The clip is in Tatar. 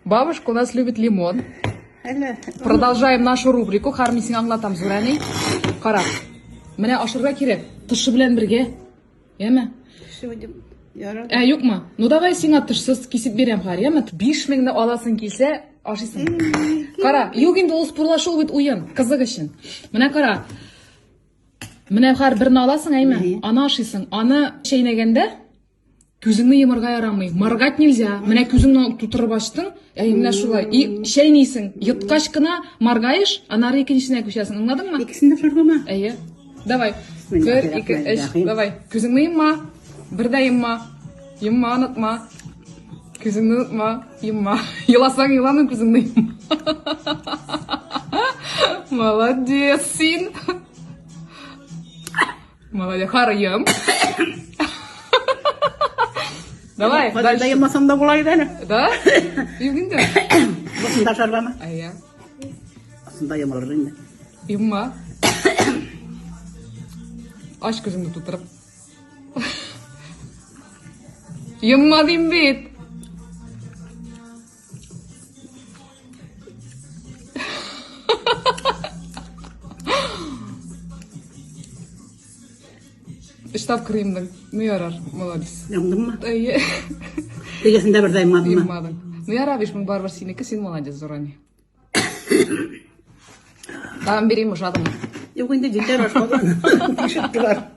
Бабушка у нас любит лимон. Әле. Продолжаем нашу рубрику. Хәр мин сиңа аңлатам, Зурәни. Кара. Менә ашырга кирәк. Тышы белән бергә. Яме? Сегодня ярар. Ә, юкмы? Ну давай сиңа тышсыз кисеп бирәм, хәр, яме? 5000-не аласың килсә, ашыйсың. Кара, юк инде ул спорлашу бит уен, кызык өчен. Менә кара. Менә хәр берне аласың, әйме? Аны ашыйсың. Аны чәйнәгәндә күзеңне йомырга ярамый. Моргать нельзя. Менә күзеңне тутырып ачтың, әй, менә шулай. И чәйнисең. Йоткач кына моргаешь, аннары икенчесенә күчәсең. Аңладыңмы? Икесен дә ашаргамы? Әйе. Давай. Бер, ике, өч. Давай. Күзеңне йомма. Бер дә йомма. Йомма, онытма. Күзеңне онытма, йомма. Еласаң, елама, күзеңне йомма. Молодец син. Молодец. Харыем. Давай, Хәзер дальше. йоммасам да була иде әле. Да? Юк инде. Бусын да ашаргамы? Әйе. Бусын да йомылыр инде. Йомма. Ач күзеңне тутырып. Йомма дим бит. Өч тапкыр йомдың. Ну ярар, молодец. Йомдыңмы? Әйе. Тегесен дә бер дә йоммадыңмы? Йоммадың. Ну ярар, 5000 барыбер синеке, син молодец, Зурани. Тагын бирим, ошадымы? Юк инде җитәр ашадым. Тишеп тора.